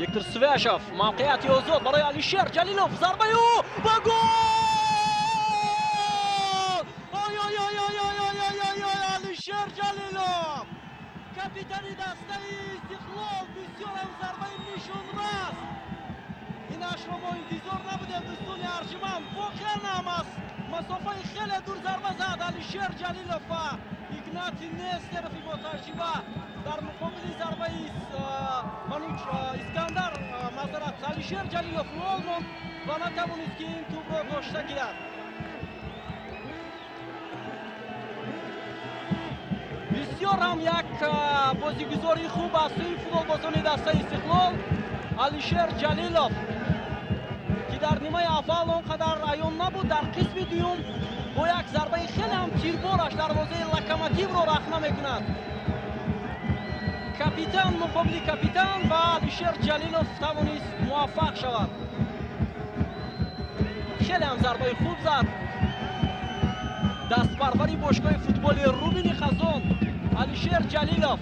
Виктор Свяшев, мавқеияти озод барои Алишер Ҷалилов, зарбаи ӯ ва гол! Ой ой ой ой ой ой ой ой ой, Алишер Ҷалилов, капитани дастаи Истиқлол, бисёр ҳам зарбаи нишонрас. Инашро мо интизор набудем, дӯстони арҷманд. Воқеан ҳам аз масофаи хеле дур зарба зад Алишер Ҷалилов ва Игнати Нестерови бо таҷриба дар муқобили зарбаи Мануч Искандар, мазарат, Алишер Ҷалилов лол монд ва натавонист, ки ин тӯбро дошта гирад. Бисёр ҳам як бозигузории хуб аз сӯи футболбозони дастаи Истиқлол. Алишер Ҷалилов, ки дар нимаи аввал он қадар аён набуд, дар қисми дуюм бо як зарбаи хеле ҳам тирбораш дарвозаи Локомотивро рахна мекунад. Капитан муқобили капитан ва Алишер Ҷалилов тавонист муваффақ шавад. Хеле ҳам зарбаи хуб зад дастпарвари бошгоҳи футболи Рубини Қазон Алишер Ҷалилов.